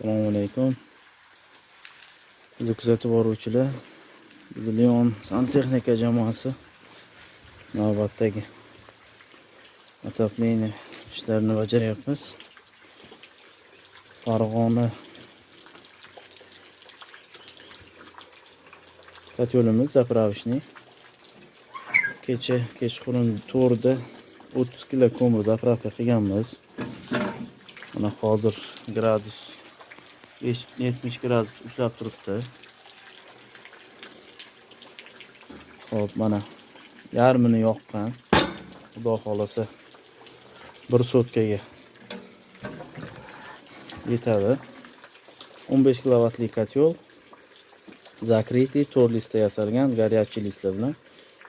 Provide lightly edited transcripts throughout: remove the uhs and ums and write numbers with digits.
Assalomu alaykum. Bizni kuzatib boruvchilar, biz Leon santexnika jamoasi navbatdagi отопление ishlarini bajaryapmiz. Farg'ona kotyolimiz заправочный. Kecha kechqurun 4da 30 kilo ko'mir заправка qilganmiz. Mana hozir gradus 70 gradus ushlab turibdi. Xo'p, mana yarmini yoqqan. Xudo xolasa bir sotkaga yetadi. 15 kilovatli kotyol. Закрытый, to'rt listda yasalgan, горячий listlar bilan.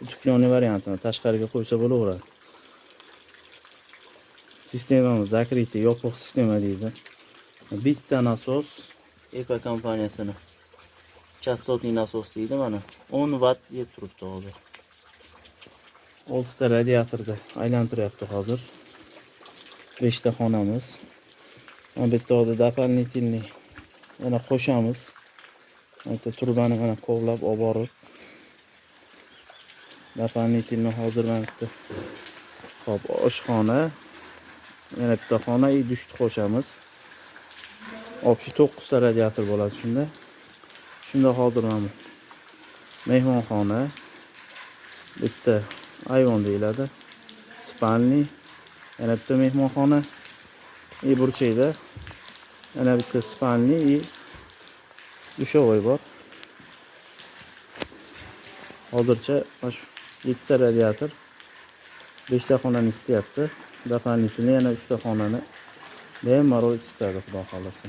Утепленный variantini tashqariga qo'ysa bo'laveradi. Sistemamiz закрытый, yopiq sistema deydi. Bitta nasos Eka kompaniyasini частотный nasos deydi mana. 10 vatt yeb turibdi hozir. 6 ta radiatorda aylantiryapti hozir. 5 ta xonamiz. Mana bu yerda hozir дополнительный yana qo'shamiz. Mana bitta trubani mana kovlab olib borib дополнительный hozir mana bitta, hop, oshxona, yana bitta xona и dushni qo'shamiz. Общий 9 ta radiator bo'ladi shunda. Shunda hozir mana bu mehmonxona, bitta ayvon deyiladi. Спальный, yana bitta mehmonxona и burchakda yana bitta спальный и душевой bor. Hozircha mana shu 7 ta radiator 5 ta xonani isityapti. Дополнительно yana 3 ta xonani bemalol isitadi, xudo xolasa.